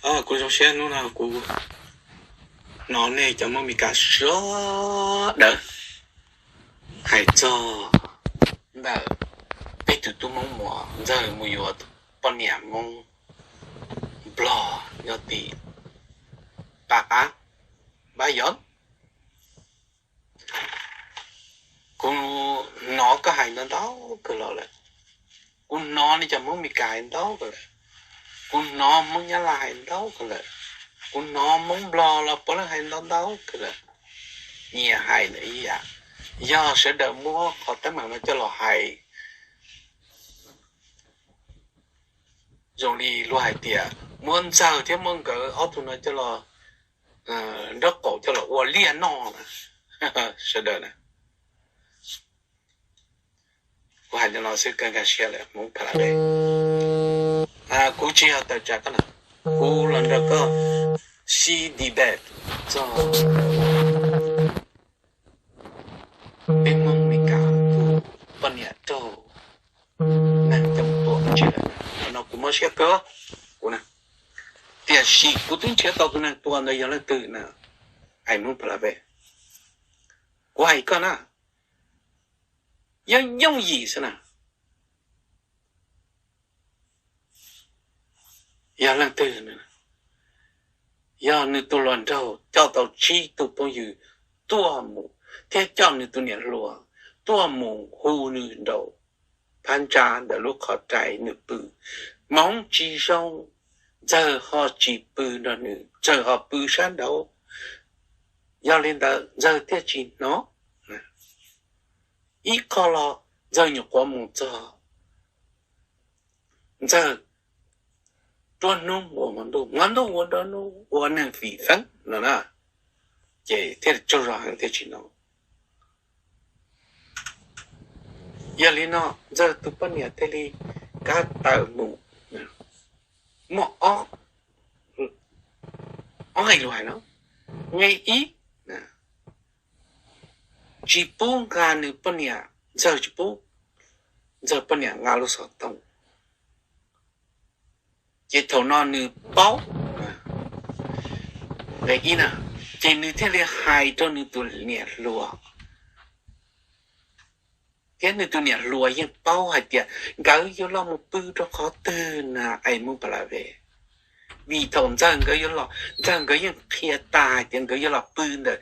Kuv zoo siab hnub no kuv hnov nej cov Hmoob Mes Kas sawv daws hais txog ntawm peb tug tub Hmoob Muas Ntxawg mus yuav poj niam Hmoob Nplog nyob tim Pab Qab, Npab Yov. Kuv hnov koj hais ntau ntau kawg los lawm. Kuv hnov nej cov Hmoob Mes Kas hais ntau kawg lawm. Kuv hnov Hmoob Nyab Laj hais ntau kawg lawm. Kuv hnov Hmoob Nplog los puav leej hais ntau ntau kawg lawm. Nyias hais ib yam, yog sawv daws muab qhov teeb meem no coj los hais zoo li luag hais tias muab Ntxawg thiab muab nkawd ob tug no coj los nraub qaum coj los ua liaj noj na, sawv daws na. Kuv hais li no xwb, koj nkag siab lawm Hmoob Pha La Pej. Kuv tsis yog tawm tsam koj na, kuv los nrog koj sib debate txog peb Hmoob Mes Kas tus poj niam raug neeg coj mus tua tsis lawm. Qhov no kuv mob siab kawg kuv na. Tiam sis kuv twb nrhiav tau tus neeg tua ntawd yog leej twg na, hais Hmoob Pha La Pej. Kuv hais koj na, yooj yooj yim xwb na. Yog leej twg? Yog nws tus hluas nraug coj tau tsib tug phooj ywg tuaj mus thiab coj nws tus niam hluas tuaj mus hu nws nraum phab ntsa ntawm lub qhov rais nws pw. Hmoov tsis zoo, Ntxawg ho tsis pw nrog nws, Ntxawg ho pw sab nraud. Yog li ntawd Ntxawg thiaj tsis hnov. Ib qho los Ntxawg nyuam qhuav mus txog, Ntxawg ruab hnub ua hmo ntuj, hmo ntuj ua ruab hnub, ua neeg fim feeb no na, ces thiaj tsaug zog heev thiaj tsis hnov. Yog li no Ntxawg tus poj niam thiaj li kab tawm mus. Muaj ob nqe lus hais no. Nqe ib, tsis pub nqa nws poj niam, Ntxawg tsis pub Ntxawg poj niam nqa lub xov tooj. Ces thaum no nws paub, nqe ib na, ces nws thiaj li hais rau nws tus niam hluas, thiab nws tus niam hluas yeej paub hais tias nkawd yuav los mus pw rau qhov twg na, es Hmoob Pha La Pej. Vim thaum Ntxawg nkawd yuav los, Ntxawg nkawd yeej qhia tas hais tias nkawd yuav los pw ntawm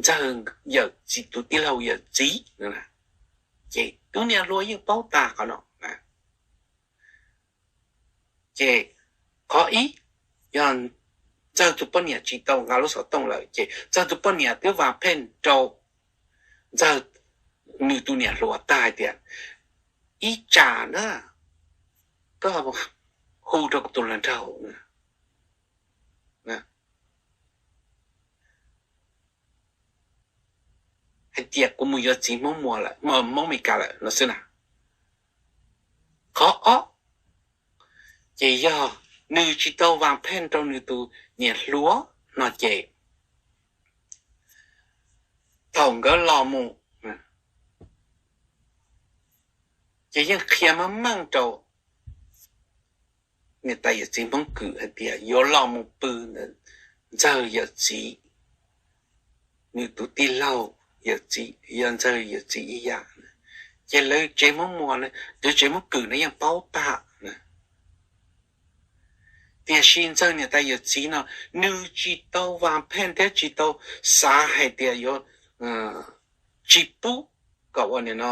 Ntxawg yawm txiv, tus tij laug yawm txiv no. Ces tus niam hluas yeej paub tas qhov no. Ces qhov ib, yog Ntxawg tus poj niam tsis tau nqa lub xov tooj lawm ces Ntxawg tus poj niam twb vas pheej rau Ntxawg, nws tus niam hluas tag hais tias, ib tsam na koj hu rau kuv tus hluas nraug hais tias kuv mus yuav txiv Hmoob Muas lawm, Hmoob Mes Kas lawm no xwb na. Qhov ob, ces yog nws tsis tau vas pheej rau nws tus niam hluas no ces thaum nkawd los mus ces yeej qhia meej meej rau niam tais yawm txiv Hmoob Kws hais tias yuav los mus pw ntawm Ntxawg yawm txiv, nws tus tij laug yawm txiv, yog Ntxawg yawm txiv ib yam. Ces lawv tsev Hmoob Muas, lawv tsev Hmoob Kws no yeej paub tag na. Tiam sis Ntxawg niam tais yawm txiv no nws tsis tau vas pheej thiab tsis tau xav hais tias yuav tsis pub kom ua nim no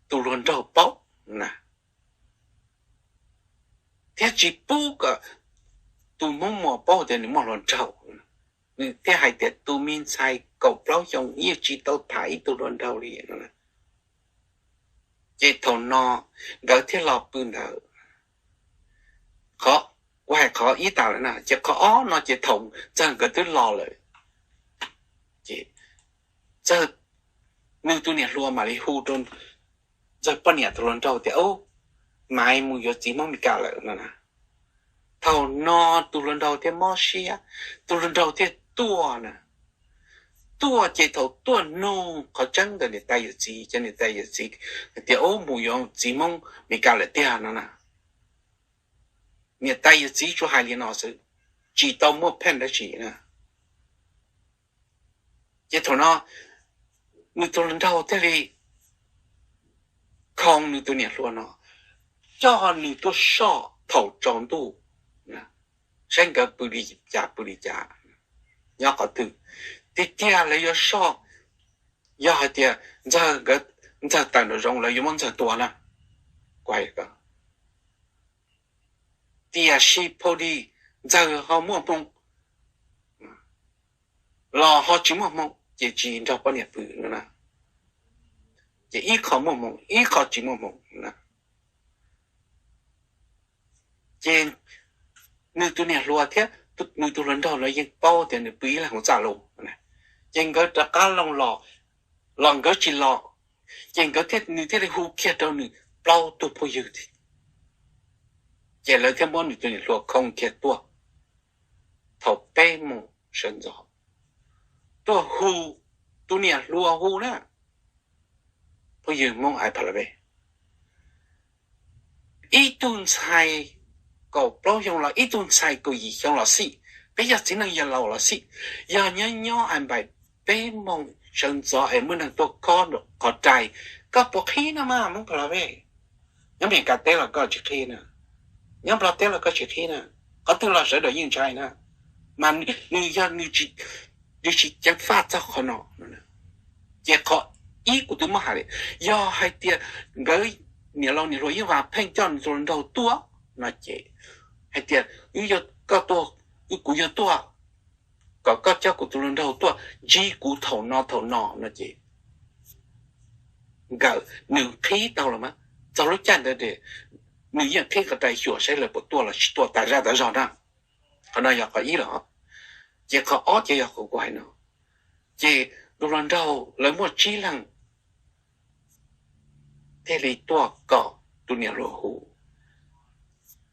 tus hluas nraug paub na, thiab tsis pub kom tus Hmoob Muas paub tias nws muaj hluas nraug. Nws thiaj hais tias tus me ntxhais kaum plaub xyoo yeej tsis tau tham ib tug hluas nraug li no. Ces thaum no nkawd thiaj los pw ntawd. Qhov, kuv hais qhov ib tas lawm na, ces qhov ob no ces thaum Ntxawg nkawd twb los lawm, ces Ntxawg, nws tus niam hluas mam li hu rau Ntxawg poj niam tus hluas nraug tias, Maiv mus yuav txiv Hmoob Mes Kas lawm no na. Thaum no tus hluas nraug thiaj mob siab, tus hluas nraug thiaj tuaj na. Tuaj ces thaum tuaj nug qhov tseeb ntawm niam tais yawm txiv, ces niam tais yawm txiv hais tias, Ub, mus yuav txiv Hmoob Mes Kas lawm tiag no na. Niam tais yawm txiv tsuas hais li no xwb. tsis tau muaj pheej dab tsi na. Ces thaum no nws tus hluas nraug thiaj li khoo nws tus niam hluas no, coj nws tuaj soj thaum tsaus ntuj, saib nkawd pw li cas pw li cas, nyob qhov twg. Tiag tiag lawv yuav soj, yog hais tias Ntxawg, Ntxawg tawm nraum zoov lawv yuav muab Ntxawg tua na. Tiam sis pha di Ntxawg ho muaj hmoo los ho tsis muaj hmoo ces tsis nrog poj niam pw no na. Ces ib qho muaj hmoo ib qho tsis muaj hmoo na. Ces nws tus niam hluas thiab nws tus hluas nraug lawv yeej paub tias nws pw ib leeg hauv txaj lus. Ces nkawd rov qab loo los, los nkawd tsis los, ces nkawd thiaj, nws thiaj li hu kiag rau nws plaub tug phooj ywg, ces lawv thiaj muab nws tus niam hluas khoo kiag tuaj thaum peb moos sawv ntxov, tuaj hu, tus niam hluas hu na, phooj ywg Hmoob Ais Pha La Vej, ib tug ntxhais kaum plaub xyoo los ib tug ntxhais kaum yim xyoo los xij, peb yog txiv neej yawg laus los xij, yog nyob nyob Ais Npais peb moos sawv ntxov es muaj neeg tuaj khob qhov rais, koj puas qhib no mas Hmoob Pha La Vej? Nyob Mes Kas teb los koj tsis qhib na, nyob Nplog teb los koj tsis qhib na, qhov twg los sawv daws yeej ntshai na. Mas nws yog nws tsis ceev faj txog qhov no. Ces qhov ib kuv twb muab hais li, yog hais tias nkawd niam laus niam hluas Yeej Vas Pheej coj nws tus hluas nraug tuaj no ces hais tias, wb, kuv yuav tuaj, kom koj coj kuv tus hluas nraug tuaj ntsib kuv thaum no thaum no no ces nkawd, nws qhib tau los mas txog lub caij ntawd nws yeej qhib qhov rais xyuas saib lawv puas tuaj los tsis tuaj tas zaj tas zog na. Qhov no yog qhov ib los. Ces qhov ob ces yog qhov kuv hais no. Ces tus hluas nraug lawv muaj tsib leeg thiaj li tuaj kom tus niam hluas hu.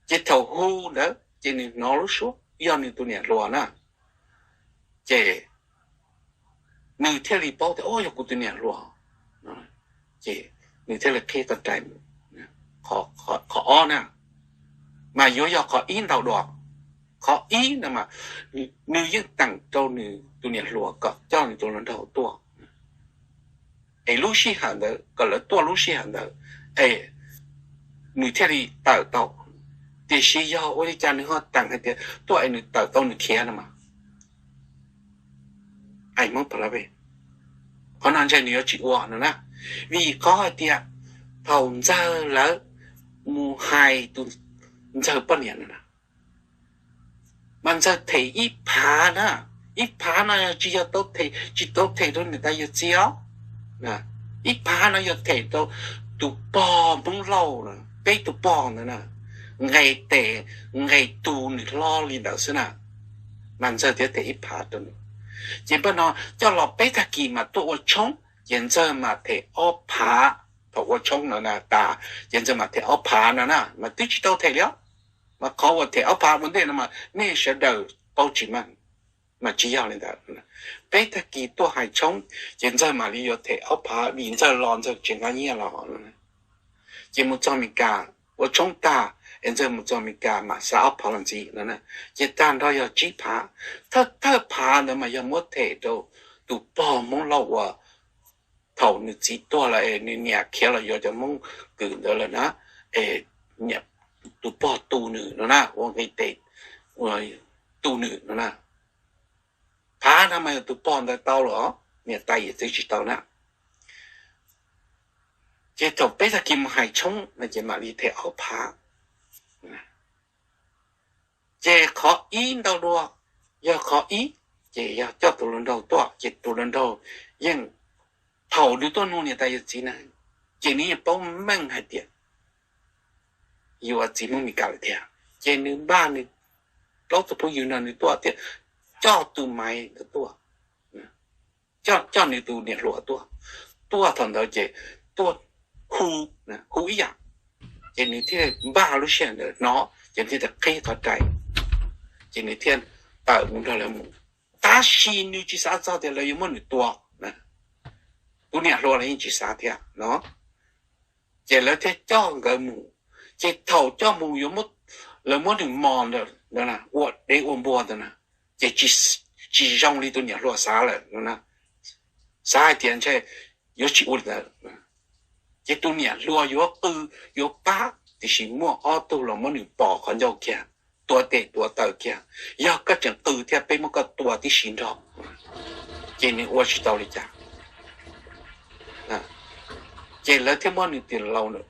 Ces thaum hu ntawd ces nws hnov lub suab yog nws tus niam hluas na. Ces nws thiaj li paub tias, o, yog kuv tus niam hluas. Ces nws thiaj li qhib tau rais mus. Qhov ob na, mas yuav yog qhov ib ntau dua. Qhov ib no mas nws yeej teem rau nws tus niam hluas kom coj nws tus hluas nraug tuaj es lub sij hawm ntawd kom lawv tuaj lub sij hawm ntawd es nws thiaj li tawm tau. Tiam sis yog ua li cas nws ho teem hais tias tuaj es nws tawm tau nws khiav no mas, Hmoob Pha La Vej, qhov no ntshe nws yuav tsis ua no na. Vim qhov hais tias thaum Ntxawg lawv mus hais tus Ntxawg poj niam no na, mas Ntxawg them ib phav na, ib phav no tsis yog tau them, tsis tau them rau niam tais yawm txiv os. Ib phav no yog them rau tus pog Hmoob Lauj, peb tus pog ntawd na, nqes tes, nqes tu nws hlo li ntawd xwb na. Mas Ntxawg thiaj them ib phav rau nws. Ces npaj no coj los peb tag kis mas tuaj ua tshoob, ces Ntxawg mas them ob phav. Thaum ua tshoob no na tas, ces Ntxawg mas them ob phav no na, mas twb tsis tau them li os. Mas qhov uas them ob phav ua ntej no mas nej sawv daws paub tsis meej, mas tsis yog li ntawd. Peb tag kis tuaj hais tshoob, ces Ntxawg mam li yuav them ob phav vim Ntxawg los Ntxawg tsis nqa nyiaj los. Ces mus txog Mes Kas ua tshoob tag es Ntxawg mus txog Mes Kas mam xa ob phav los ntxiv no. Ces tag nrho yog tsib phav. Thawj thawj phav ntawd mas yog muab them rau tus pog Hmoob Lauj uas thaum nws txiv tuag lawm es nws niam khiav los yuav cov Hmoob Kws ntawd lawm na, es niam, tus pog tu nws no na, ua nqi tes tu nws no na. Phav no mas yog tus pog ntawd tau lawm, niam tais yawm txiv tsis tau na. Ces thaum peb tag kis mus hais tshoob no ces mam li them ob phav. Ces qhov ib ntau dua, yog qhov ib, ces yog coj tus hluas nraug tuaj, ces tus hluas nraug yeej, thaum nws tuaj nug niam tais yawm txiv na, ces nws yeej paub meej hais tias yuav txiv Hmoob Mes Kas lawm thiab, ces nws npaj nws plaub tug phooj ywg no nws tuaj thiab, coj tus maiv ntawd tuaj, coj, coj nws tus niam hluas tuaj. Tuaj thaum ntawd ces tuaj hu, hu ib yam, ces nws thiaj npaj lub sij hawm ntawd hnov ces thiaj qhib qhov rais, ces nws thiaj tawm mus nrog lawv mus. Tab sis nws tsis xav txog tias lawv yuav muab nws tua, tus niam hluas los yeej tsis xav thiab no. Ces lawv thiaj coj nkawd mus, ces thaum coj mus yuav muab, lawv muab nws mos ntawd ua dev ua npua ntawd na, ces tsis zoo li tus niam hluas xav lawm. Xav hais tias ntshe yuav tsis ua li ntawd. Ces tus niam hluas yuav qw, yuav pab, tiam sis muaj ob tug los muab nws pos qhov ncauj kiag, tuav tes tuav taw kiag. Yog koj tseem qw thiab peb muab koj tua tib si nrog. Ces nws ua tsis tau li cas. Ces lawv thiaj muab nws tis laus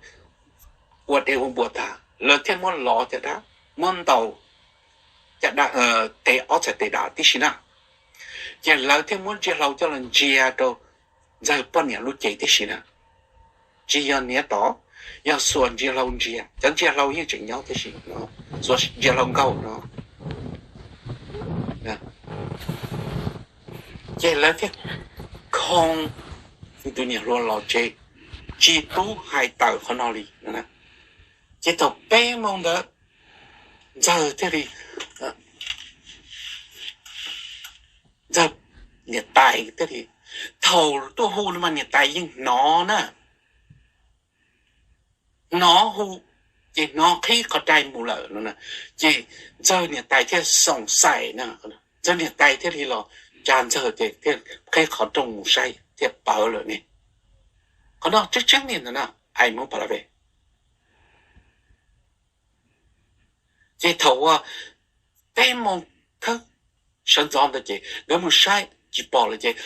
ua dev ua npua tag, lawv thiaj muab lov caj dab, muab ntaus caj dab, tes ob txhais tes dav tib si na. Ces lawv thiaj muab ntsia hlau coj los ntsia rau Ntxawg poj niam lub cev tib si na. Tsis yog niam tod, yog xuas ntsia hlau ntsia, cov ntsia hlau yeej tseem nyob tib si, xuas ntsia hlau nkauj no. Ces lawv thiaj khoo tus niam hluas los tsev, tsis pub hais tawm qhov no li. Ces thaum peb moos ntawd, Ntxawg thiaj li, Ntxawg niam tais thiaj li, thaum tuaj hu no mas niam tais yeej hnov na, hnov hu, ces hnov qhib qhov rai mus lawm no. Ces Ntxawg niam tais thiaj xoom xaim na, Ntxawg niam tais thiaj li los tsa Ntxawg ces thiaj qhib qhov rooj mus saib thiaj pawv lawm ne. Qhov no tseeb tseeb li ntawd na, ais Hmoob Palav. Ces thaum uas peb moos thawj sawv ntxov ntawd ces nkawd mus saib tsis pom lawm ces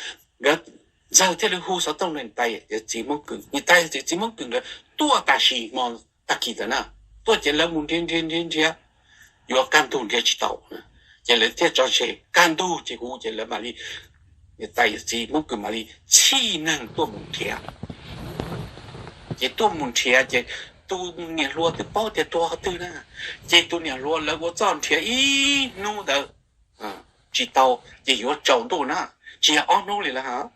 nkawd, Ntxawg thiaj li hu xov tooj niam tais yawm txiv Hmoob Kws, niam tais yawm txiv Hmoob Kws nkawd tuaj tam sim hmo tag kis ntawd na, tuaj ces lawv mus nrhiav nrhiav nrhiav nrhiav, yuav kaj ntug nrhiav tsis tau, ces lawv thiaj tso tseg, kaj ntug ces hu ces lawv mam li, niam tais yawm txiv Hmoob Kws mam li txhij neeg tuaj mus nrhiav. Ces tuaj mus nrhiav ces tus niam hluas twb paub tias tuag qhov twg na, ces tus niam hluas lawv ua txoj nrhiav ib hnub ntawd tsis tau, ces yuav tsaus ntuj na, tsis yog ob hnub li lawm,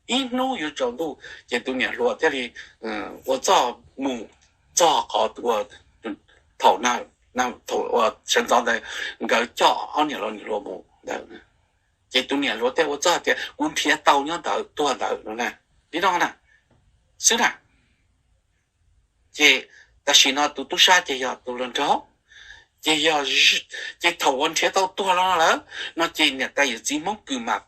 ib hnub yuav tsaus ntuj ces tus niam hluas thiaj li ua txoj mus txog qhov uas thaum, thaum uas sawv ntxov ntawd nkawd coj ob niam laus niam hluas mus ntawd, ces tus niam hluas thiaj ua txoj tias kuv nrhiav tau nyob ntawd tuag ntawd no na, li no na, xwb na. Ces tam sim no tus tub sab ces yog tus hluas nraug, ces yog, ces thaum uas nrhiav tau tuag los no lawm no ces niam tais yawm txiv Hmoob Kws mas